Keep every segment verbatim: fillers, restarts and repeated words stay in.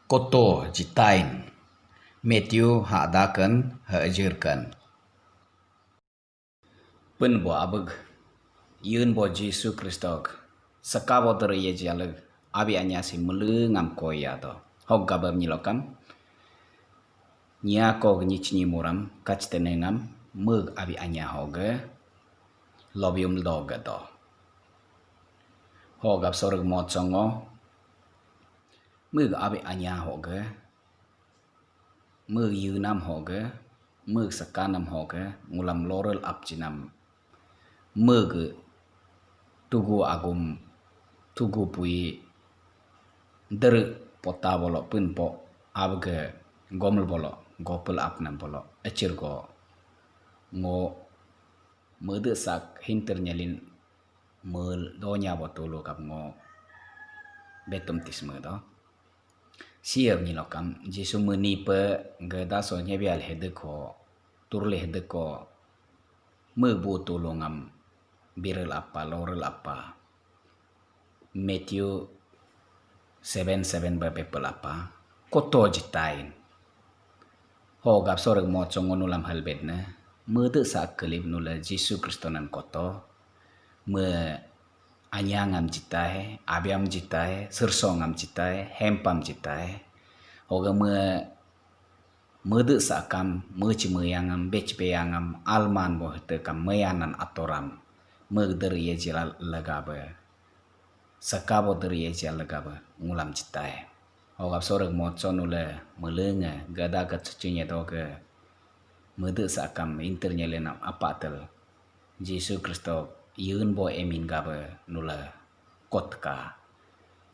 Koto jitain. Matthew hadakan hajirkan. Pun bo abeg, yun bo Jisu Kristo, saka bo der ye jaleg, abi anya si mele ngam koya do. Hok gabam nyilokam, nya ko gni chini muram, kach tene ngam, meg abi anya hoge, lobium do ge do. Hok gab sorg mot songo, meg abi anya hoge, meg yunam hoge, meg sakanam hoge, ngulam lorel ap jinam, meg tugu agum, tugu pui, dere pota bolo, pun po, abge gomel bolo, gopel apnam bolo, ecir go, ngo, mede sak hinter nyelin, mel donya bo tulu kap ngo, betum tisme do. Siap nyilokam, Jisu meni pe geda so nyebial hedeko, turle hedeko, mebu tulungam, birel apa, lorel apa. Matthew seven seven ba bepel apa, koto jitain. Ho gap sorg mo chongo nulam halbet ne, mede sa kelip nula Jisu Kristo nan koto, me anyangam jitai, abiam jitai, sersongam jitai, hempam jitai. Hoga me mede sakam, me cimeyangam, becpeyangam, alman bo hete kam meyanan atoram, megder ye jila legabe, saka bo der ye jila legabe, ngulam jitai. Hogap sorg mo chonule, melenge, gada ke cucunya doge, mede sakam, inter nyelenam apatel. Jisu Kristo yun bo emin gabe nula kotka.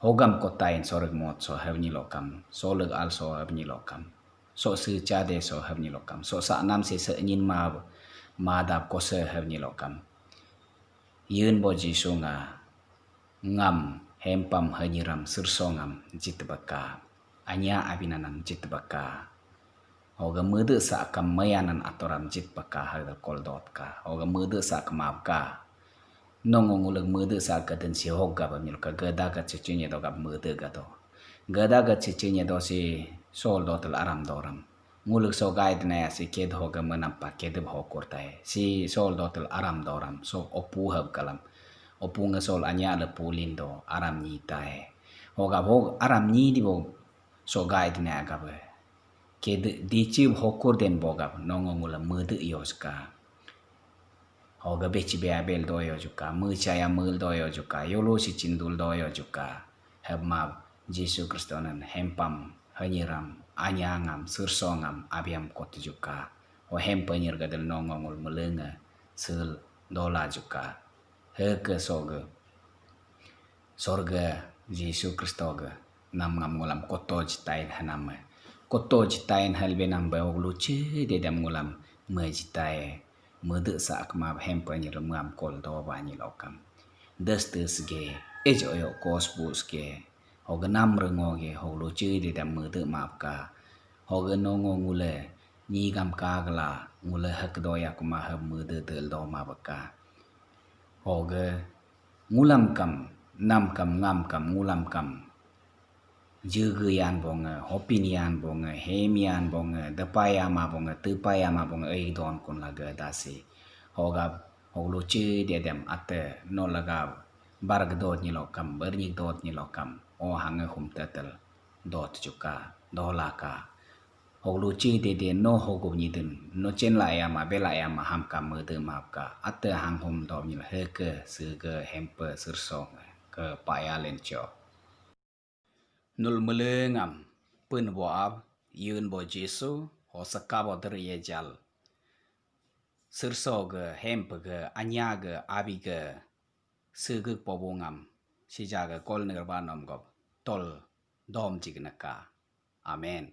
Hogam kotain sorg mot so hevnyi lokam, soleg al so hevnyi lokam, so se cade so hevnyi lokam, so sa nam se se nyin ma madap kose hevnyi lokam. Yun bo Jisu nga ngam hempam henyiram serso ngam jitbeka. Anya abinanam jitbeka. Hoga mede sa akam meyanan atoram jitbeka haga kol dotka. Hoga mede sa akam abka. Nongo nguleg mede sa ka den si hogga ba nyilka gada ga cece nyedo ga mede ga do. Gada ga cece nyedo si sol dotel aram doram. Nguleg so gai dena ya si ked hoga menampa kedeb hokur tai. Si sol dotel aram doram. So opu hab kalam. Opu nge sol anya le pulin do aram nyi tai. Hogap hog aram nyi di bo so gai dina agap. Kede dici hokur den bogap nongo ngula mede yo juka. Hoga beci be abel doyo juka, mecaya mel doyo juka, yolo si cindul doyo juka. Hebma Jisu Kristo nan hempam, henyiram, anyangam, sersongam, abiam kot juka. Ho hempenyir gadel nongo ngul melenge, sel dola juka. Heke soge. Sorga Jisu Kristo ga nam ngam ngulam koto jitain hanam. Koto jitain halbe nam ba hok luce dedam ngulam me jitai. Mede sa akma hempa nyi remam kol do ba nyi lokam. Des tes ge, ej oyo kos bus ge. Hok nam rengo ge hok luce dedam mede mapka. Hok nongo ngule nyi gam kagla ngule hak doya kuma hab mede del do mapka. Hok ngulam kam, nam kam, ngam kam, ngulam kam. Jege yan bonge, hopin yan bonge, hem yan bonge, depa yama bonge, tepa yama bonge, ei don kun laga dasi. Hogab, hoglu ce dia dem ate, no laga, bar gedot nyilokam, bernyik dot nyilokam, o hange hum tetel, dot juka, dolaka. Hoglu ce dede no hogub nyidin, no cen la yama, bela yama hamka mede mapka, ate hang hum dom nyil heke, sege, hempe, sersong, ke paya lenco. Nul melengam, pun bo ab, yun bo Jisu, ho seka bo der ye jal. Serso ge, hempe ge, anya ge, abi ge, segek pobungam, sija ge kol ner banom gob, tol dom jig neka. Amen.